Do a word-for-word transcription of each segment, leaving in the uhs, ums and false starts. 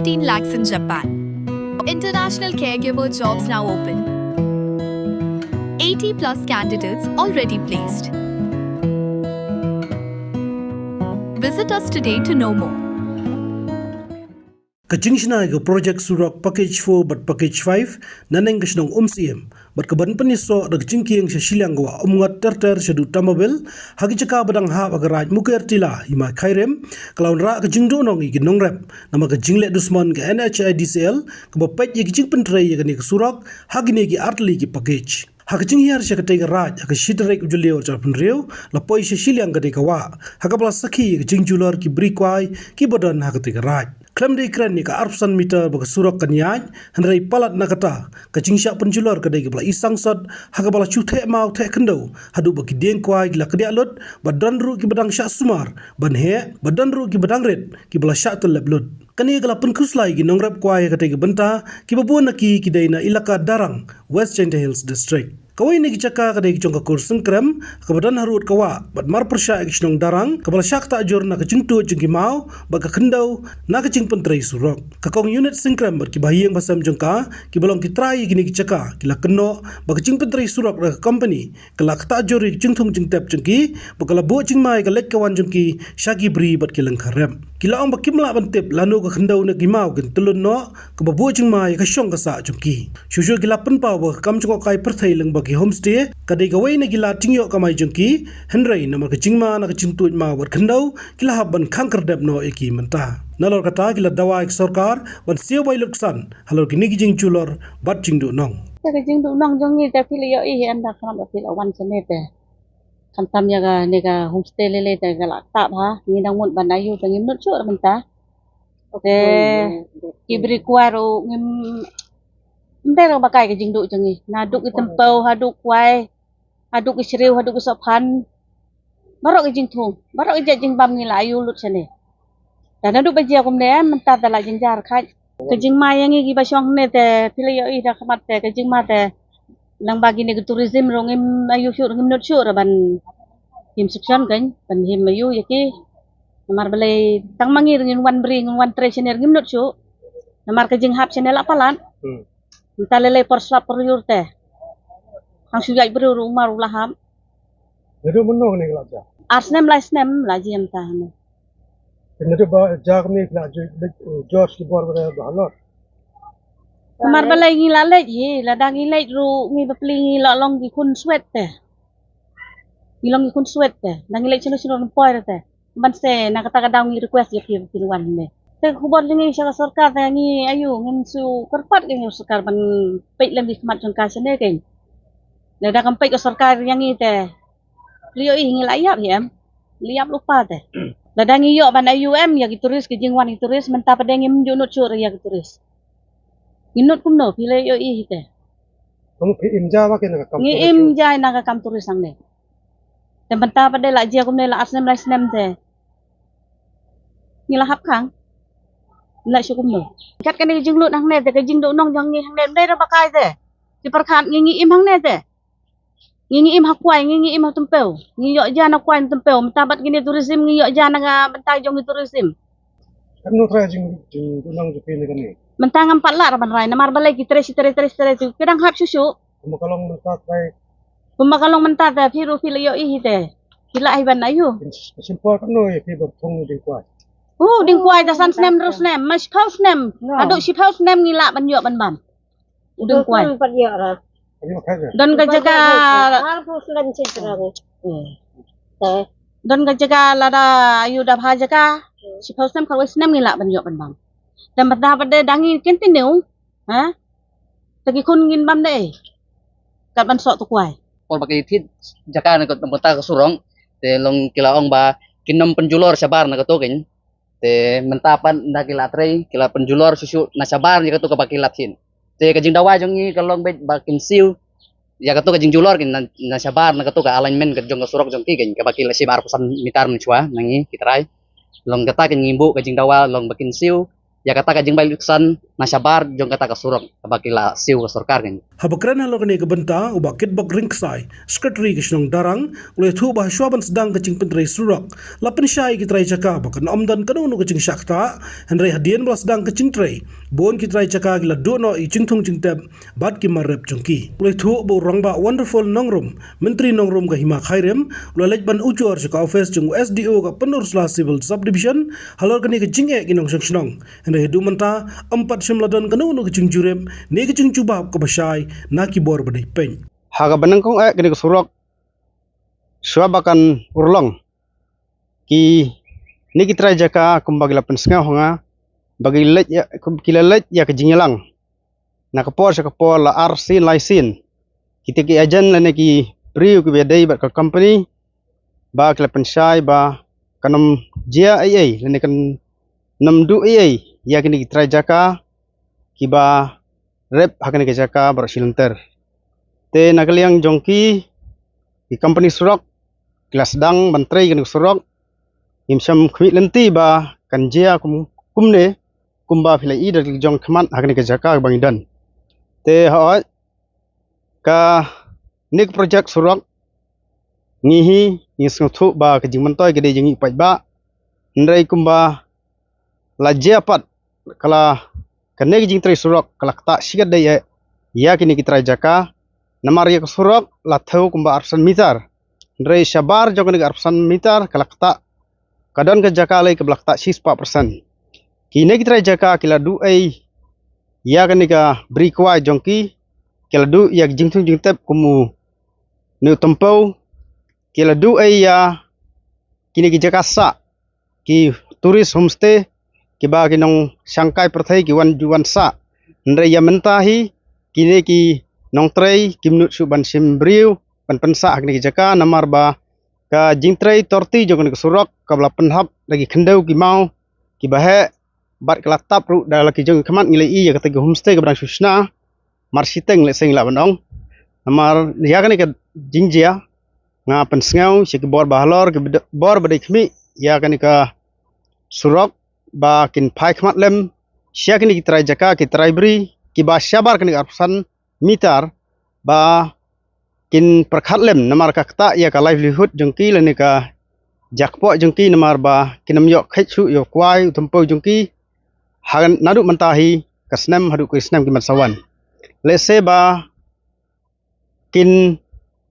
fifteen lakhs in Japan. International caregiver jobs now open. eighty plus candidates already placed. Visit us today to know more. Ka jingshna ïa ka projek surok package four bad package five na neng ka shnong Umsyiem bad ka ban pynïasoh da ka jingkieng sha shiliang ka wah Umngot ter ter shaduh Tamabil ha ki jaka ba dang hap ha ka Raid Mukertila, Himar Khyrim, ka la wanrah ka jingduhnong ïa ki nongrep namar ka jingleh dusmon ka N H I D C L kaba peit ïa ka jingpyntrei ïa kane ka surok ha kine ki artylli ki package. Ha ka jinghiar sha katei ka Raid ha ka shi tarik u Jylliew arhajar arphew hynriew, la poi sha shiliang katei ka wah ha kaba la sakhi ïa ka jingjulor ki bri kwai kiba don ha katei ka Raid. Khlem da kren ïa ka arphew san mitar ba ka surok kan ïaid, hynrei palat na kata, ka jingshah pynjulor ka dei kaba la i sangsot ha kaba la shu theh maw theh khyndew haduh ba ki dieng kwai ki la kdiah lut, ba don ruh kiba dang shah sumar ban heh, ba don ruh kiba dang rit kiba la shah tyllep lut. Kane ka la pynkhuslai ïa ki nongrep kwai ha katei ka bynta, kiba bun na ki ki dei na Elaka Darrang, West Jaintia Hills District. Kawei na ki jaka ka dei ka jong ka Kur Syngkrem kaba don harud ka wah bad mar pyrshah ïa ka shnong Darrang kaba la shah ktah jur na ka jingtuid jong ki maw bad ka khyndew na ka jingpyntrei surok. Ka Kong Unit Syngkrem bad kiba ha ïing ba sem jong ka kiba long ki trai ïa kine ki jaka ki la kynnoh ba ka jingpyntrei surok da ka kompani ka la ktah jur ïa ka jingthung jingtep jong ki bad ka la buh jingma ïa ka leit ka wan jong ki sha ki bri bad ki lyngkha rep. Ki la ong ba kim lah ban tip lano ka khyndew ne ki maw kin tylun noh kaba buh jingma ïa ka shong ka sah jong ki. Shuh shuh ki la pynpaw ba ka kam jngohkai pyrthei lyngba ki homestay ka dei kawei na ki lad jingïoh kamai jong ki, hynrei namar ka jingma na ka jingtuid maw bad khyndew ki la hap ban khang kyrdep noh ïa ki mynta. Nalor kata ki la dawa ïa ka sorkar ban siew bai lut ksan halor kine ki jingjulor bad jingduhnong. Te ka jingduhnong jong ngi te phi la ïohi hi ynda khmat ba phi la wan shane te. Khamtam ïa kane ka homestay lei lei te ka la ktah bha, ngi dang mut ban ïoh te ngim nud shuh mynta. Te ki bri kwai ruh ngim, ym dei ruh ba kai ka jingduh jong ngi. Naduh ki tympew haduh kwai, haduh ki shriew, haduh ki sohphan. Baroh ki jingthung, baroh ki jait jingbam ngi la ïoh lut shane. Te naduh ba jia kumne mynta te la jynjar khat. Ka jingma ïa ngi kiba shong hangne te phi la ïohi da khmat te ka jingma te lyngba kine ki tourism ruh ngim ïoh shuh, ngim nud shuh ruh ban him section kan ban him ïoh ïa ki. Namar balei tang ma ngi ruh ngin wan bri ngin wan trei shane ruh ngim nud shuh. Namar ka jinghap shane la palat. Hmm. Mynta lei lei por slap por ïur te. Hang shu ïaid briew ruh mar u la hap. Naduh mynno kane ka la jia? Ar snem lai snem la jia mynta hangne. Te naduh ba jia kane ka la jia, leit, eh, jia ki bor ba, ba halor. Namar balei ngi la leit hi, lada ngi leit ruh ngi bapli ngi la long ki khun swet te. Ngi long ki khun swet te. Da ngi leit shano shano ngim poi te. Ban se na kata ka daw ngi request ïa phi ba phin wan ne. Te ka khubor jong ngi sha ka sorkar te ngi ïoh ngin shu kyrpad ïa ka sorkar ban peit lem ki khmat jong ka shane kein. Lada kam peit ka sorkar ïa ngi te. Phi la ïohi ngi la ïap hi em. La ïap lypa te. Lada ngi ïoh ban ïoh em ïa ki tourist, ki jingwan ki tourist, mynta pat de ngim ju nud shuh ïa ki tourist. Ngi nud kumno phi la ïohi hi te. Kum phi im ja ba ki na ka kam ngi tourist im ja na ka kam tourist hangne. Te mynta pat de la jia kumne la ar snem lai snem te. Ngi la hap khang. Ngi la shu kumno. Kat kane ka jinglut hangne te ka jingduhnong jong ngi hangne ym dei ruh ba kai te. Ki pyrkhat ngi ngi im hangne te. Ngi ngi im ha kwai, ngi ngi im ha tympew. Ngi ïoh ja na kwai na tympew. Mynta bad kine tourism ngi ïoh ja na ka bynta jong ki tourism. Katno trai jing, jingduhnong jong phi ne kane? Mynta ngam pat lah ruh ban rai namar balei ki trei shi trei trei shi trei tu ki dang hap shuh shuh. Kumba ka long mynta trai. Kumba ka long mynta te phi ruh phi la ïohi hi te. Phi lah hi ban ïoh. Shim por katno ïa phi ban thung dieng kwai? Oh, dieng kwai te san snem hynriew snem, ma shiphew snem. Haduh shiphew snem ngi lah ban ïoh ban bam. U dieng kwai. Pat ïa ra. Don ka jaka. Arphew snem shi trang. Hmm. Te. Don ka jaka lada ïoh da bha jaka. Shiphew snem khatwei snem ngi lah ban ïoh ban bam. Te mynta pat de dang ngi continue. Ha? Te ki khun ngin bam de. Kat ban soh tu kwai. Por ba ki thied jaka na ka, na ka surok. Te long ki la ong ba kin ym pynjulor shabar na kato kein. Te mynta pat ynda ki la trei, ki la pynjulor shuh shuh na shabar ïa kato kaba ki la thied. Te ka jingdawa jong ngi ka long beit ba kin siew ïa kato ka jingjulor kein na, na shabar na kato ka alignment ka jong ka surok jong ki kein kaba ki la shim arphew san mitar mynshuwa na ngi ki trai. Long kata kein ngi buh ka jingdawa long ba kin siew ïa kata ka jingbai luksan na shabar jong kata ka surok kaba ki la siew ka sorkar kan. Haba kren halor kane ka bynta, u Bah Kitbok Rynksai, Secretary ka shnong Darrang, u la ïathuh ba hashwa ban sdang ka jingpyntrei surok, la pynshai ïa ki trai jaka ba kan ym don kano kano ka jingshah ktah, hynrei hadien ba la sdang ka jingtrei, bun ki trai jaka ki la duh noh ïa ki jingthung jingtep bad ki mar rep jong ki. U la ïathuh ba u Rangbah Wonderful Nongrum, Myntri Nongrum ka Hima Khyrim, u la leit ban ujor sha ka office jong u S D O ka Pynursla Civil Subdivision halor kane ka jingeh ki nongshong shnong. Hynrei haduh mynta, ym pat shym la don kano kano ka jingjurip ne ka jingjubab kaba shai na ki bor ba dei peit. Ha kaba nyngkong eh kane ka surok, shuwa ba kan urlong, kine ki trai jaka kumba ki la pynsngew ha nga ba ki leit ïa, kum ki la leit ïa ka jingïalang na ka por sha ka por la ar sien lai sien. Kita ki agent lane ki briew kiba dei bad ka company ba ki la pynshai ba kan ym jia ei ei lane kan ym duh ei ei ïa kine ki trai jaka kiba rep ha kane ka jaka baroh shi lynter. Te na ka liang jong ki, ki company surok ki la sdang ban trei kane ka surok. Ngim shym khmih lynti ba kan jia kum, kumne kumba phi la i da ki jong khmat ha kane ka jaka ba ngi don. Te hooid, kane ka project surok, ngi hi ngi sngewthuh ba ka jingmyntoi ka dei jong ngi paidbah. Hynrei kumba la jia pat, ka la, kane ka jingtrei surok ka la ktah shikatdei eh ïa kine ki trai jaka. Namar ïa ka surok la thew kumba arphew san mitar, hynrei shabar jong kane ka arphew san mitar ka la ktah, ka don ka jaka lei kaba la ktah shispah persen. Kine ki trai jaka ki la duh ei ïa kane ka bri kwai jong ki, ki la duh ïa ka jingthung jingtep kum u ne u tympew, ki la duh ei ïa kine ki jaka sah, ki tourist homestay, kiba ki nongshangkai pyrthei ki wan ju wan sah. Hynrei ïa mynta hi, kine ki nongtrei kim nud shuh ban shim briew ban pynsah ha kine ki jaka, namar ba ka jingtrei torti jong kane ka surok kaba la pynhap da ki khyndew ki maw kiba heh, bad ka la tap ruh da la ki jong ki khmat. Ngi la i ïa kata ka homestay kaba dang shu shna mar shiteng, lehse ngi lah ban ong. Namar ïa kane ka jingjia, nga pynsngew sha ki bor ba halor, ki bor ba dei khmih ïa kane ka surok ba kin phai khmat lem sha kine ki trai jaka, ki trai bri kiba shabar kane ka arphew san mitar, ba kin pyrkhat lem, namar ka ktah ïa ka livelihood jong ki lane ka jakpoh jong ki, namar ba kin ym ïoh kheit shuh ïa u kwai u tympew jong ki ha naduh mynta hi ka snem haduh ka snem ki ban sa wan. Lehse ba kin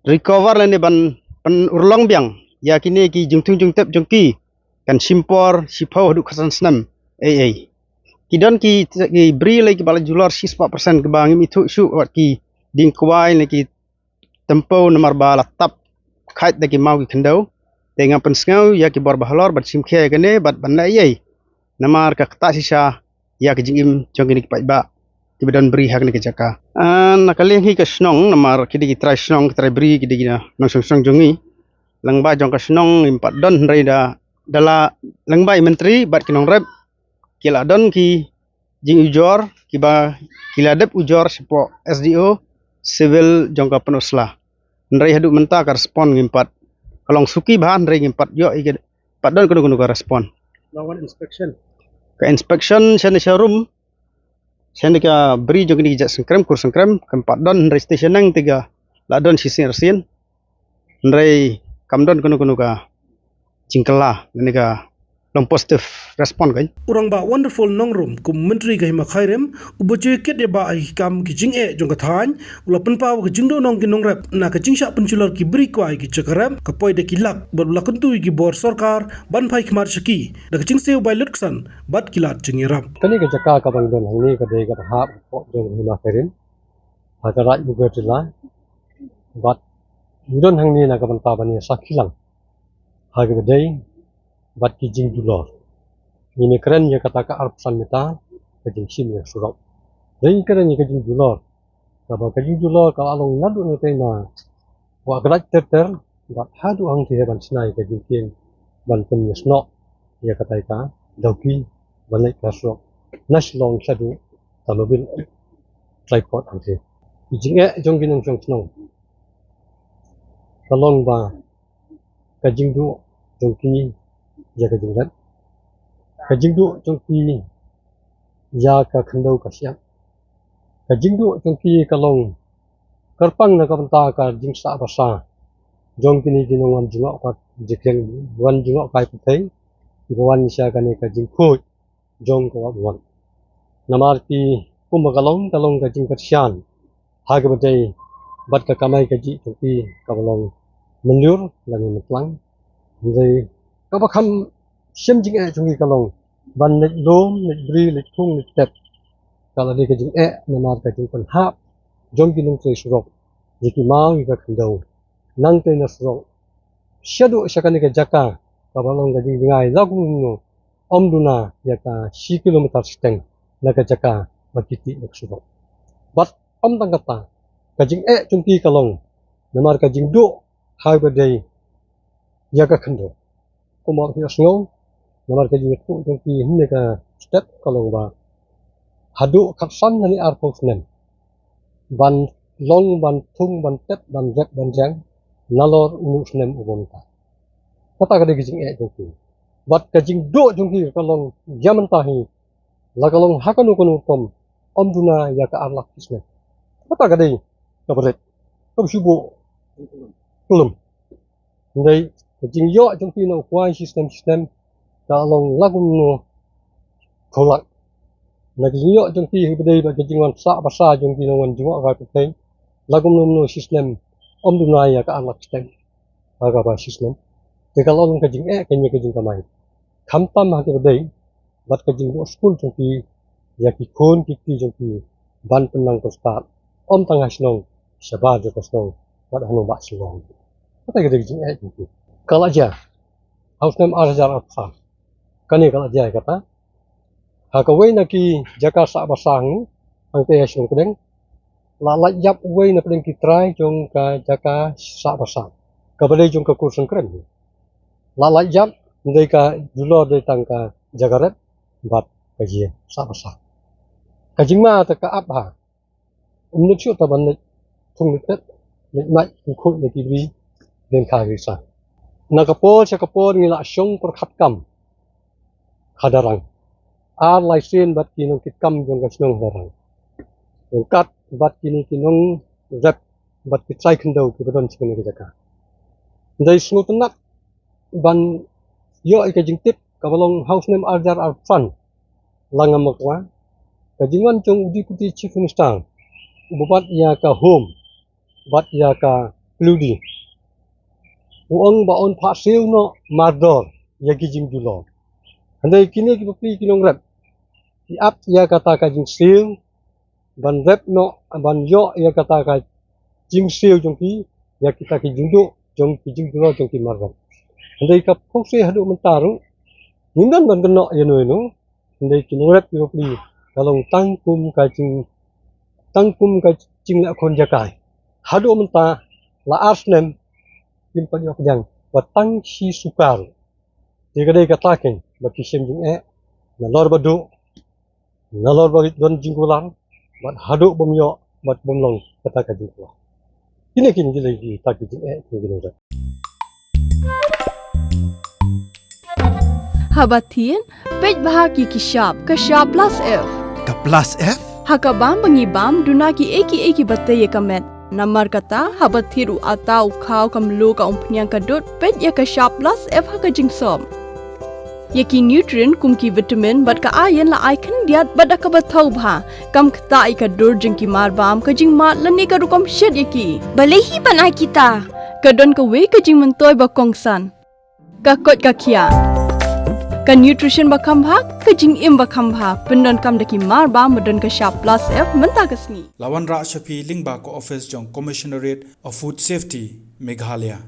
recover lane ban pynurlong biang ïa kine ki jingthung jingtep jong ki, kan shim por shiphew haduh khatsan snem ei ei. Ki don ki, ki bri lei kiba la julor shispah persen kiba ngim ithuh shuh wat ki dieng kwai ne ki tympew namar ba la tap khait da ki maw ki khyndew. Te nga pynsngew ïa ki bor ba halor ban shim khia ïa kane bad ban leh ei ei, namar ka ktah shisha ïa ka jingim jong kine ki paidbah kiba don bri ha kane ka jaka. Ah, na ka liang hi ka shnong, namar ki dei ki trai shnong, ki trai bri, ki dei ki nongshong shnong jong ngi. Lyngba jong ka shnong ngim pat don, hynrei da, da la lyngba i myntri bad ki nongrep, ki la don ki jingujor kiba ki la dep ujor shapoh S D O Civil jong ka Pynursla. Hynrei haduh mynta ka respond ngim pat, ka long suki bha, hynrei ngim pat ïoh i ka, pat don kano kano ka respond. Long wan inspection. Ka inspection sha ne sha rum, sha ne ka bri jong kine ki jait sengkrem, kur sengkrem, kam pat don, hynrei station nang tiga la don shisien arsien. Hynrei kam don kano kano ka jingkylla lane ka long positive respond kan. U Rangbah Wonderful Nongrum kum Myntri ka Hima Khyrim, uba ju ïa kit ïa ba ai kam ki jingeh jong ka thaiñ, u la pynpaw ka jingduhnong ki nongrep na ka jingshah pynjulor ki bri kwai ki jaka rep, ka poi da ki lak, bad u la kyntu ïa ki bor sorkar ban phai khmat sha ki da ka jingsiew bai lutksan bad ki lad jingïarap. Kane ka jaka kaba ngi don hangne ka dei ka hap ka pok jong Hima Khyrim ha ka Raid Muga Tila, bad ngi don hangne na ka bynta ban ïa sakhi lang ha kaba dei bad ki jingdulor. Ngin ïa kren ïa kata ka arphew san mitar ka jingshim ïa ka surok. Dei ngi kren ïa ka jingdulor, kaba ka jingdulor ka la long naduh na teng na wah ka Raid ter ter bad haduh hangtei ban shna ïa ka jingkieng ban pynïasnoh ïa kata ka dawki ban leit ka surok na Shillong shaduh Tamabil Tripod hangtei. Ki jingeh jong ki nongshong shnong ka long ba ka jingduh jong ki ïa ka jingrep, ka jingduh jong ki ïa ka khyndew ka shyiap. Ka jingduh jong ki ka long kyrpang na ka bynta ka jingsah basa jong kine ki nongwan jngoh ka jingkren, wan jngoh kai pyrthei, kiba wan sha kane ka jingkhuid jong ka wad wad. Namar ki kumba ka long, ka long ka jingkyrshan ha kaba dei bad ka kamai kajih jong ki kaba long mynlur lane myntlang. Hynrei kaba kham shem jingeh jong ki ka long ban leit lum, leit bri, leit thung, leit tep. Ka la dei ka jingeh namar ka jingpynhap jong ki nongtrei surok ïa ki maw ïa ka khyndew. Nangta na surok shaduh sha kane ka jaka kaba long ka jingjngai la kumno ym duna ïa ka shi kilometer shiteng na ka jaka ba ki tih na ka surok. Bad ym tang kata, ka jingeh jong ki ka long namar ka jingduh ha kaba dei ïa ka khyndew. Kumba ki ïohsngew namar ka jingïathuh jong ki hynne ka step ka long ba haduh khatsan lane arphew snem ban long, ban thung, ban tep, ban rep, ban riang nalor une u snem uba mynta. Kata ka dei ka jingeh jong ki. Bad ka jingduh jong ki ka long ïa mynta hi, la ka long ha kano kano rukom, ym duna ïa ka ar lak shi snem. Kata ka dei kaba rit, kaba shu buh kyllum. Hynrei ka jingïoh jong ki na u kwai shi snem shi snem ka long la kumno kholak. Na ka jingïoh jong ki hi ba dei bad ka jingwan sah basa jong ki nongwan jngoh kai pyrthei la kumno kumno shi snem, ym duna ïa ka ar lak shiteng ha kaba shi snem. Te ka long ka jingeh kane ka jingkamai, khamtam ha kaba dei bad ka jingbuh skul jong ki ïa ki khun ki kti jong ki ban pynnang pynstad, ym tang ha shnong, shabar jong ka shnong bad ha nongbah Shillong. Kata ka dei ka jingeh jong ki. Ka la jia ha u snem ar hajar arphew san. Kane ka la jia kata ha kawei na ki jaka sah basa hangne, hangtei ha Shnong Kdeng, la lait ïap uwei na pdeng ki trai jong ka jaka sah basa kaba dei jong ka kur Sengkrem. La lait ïap, ym dei ka julor, dei tang ka jaka rep bad ka jia sah basa. Ka jingma te ka ap ha, um nud shuh ta ban leit thung leit tep, leit mait, leit khuid na ki bri, dien kha ki sa. Na ka por sha ka por ngi la shong pyrkhat kam ha Darrang, ar lai sien bad ki nongkitkam jong ka shnong Darrang, ryngkat bad kine ki nongrep bad ki trai khyndew kiba don sha kane ka jaka. Hynrei sngewtynnat ban ïoh ïa ka jingtip kaba long ha u snem ar hajar arphew san, la ngam bakla, ka jingwan jong u Deputy Chief Minister uba bat ïa ka Home bad ïa ka Pli U D, u ong ba un phah siew noh mardor ïa ki jingjulor. Hynrei kine ki bapli ki nongrep ki ap ïa kata ka jingsiew ban rep noh, ban ïoh ïa kata ka jingsiew jong ki ïa kita ki jingduh jong ki jingjulor jong ki mardor. Hynrei ka phewse haduh mynta ruh ngim don ban kynnoh ïano ïano. Hynrei ki nongrep ki bapli ka long tang kum ka jing, tang kum ka jingleh khun jaka. Haduh mynta la ar snem kim pat ïoh pdiang wat tang shi suka. Te ka dei kata keiñ ba ki shem jingeh nalor ba duh, nalor ba don jingkular, bad haduh bym ïoh bad bym long kata ka jingkular. Kine keiñ ki dei kita ki jingeh ki dei. Haba thied, peit bha ïa ki shap, ka shap plus F. Ka plus F? Ha ka bam ba ngi bam, duna kiei kiei kiba tei ïa ka met. Namar kata, haba thied u atta, u khaw, ka mluh, ka umphniang, ka dud, peit ïa ka shap plus F ha ka jingsop. Ïa ki nutrient kum ki vitamin bad ka iron la ai khyndiat bad da kaba thaw bha. Kam ktah ïa ka dur jong ki marbam, ka jingmad lane ka rukom shet ïa ki. Balei hi ban ai kita? Ka don kawei ka jingmyntoi ba kongsan. Ka koit ka khiah. Ka nutrition ba kham bha, ka jingim ba kham bha. Pyndonkam da ki marbam ba don ka shap plus F mynta ka sngi. La wanrah sha phi lyngba ka office jong Commissionerate of Food Safety, Meghalaya.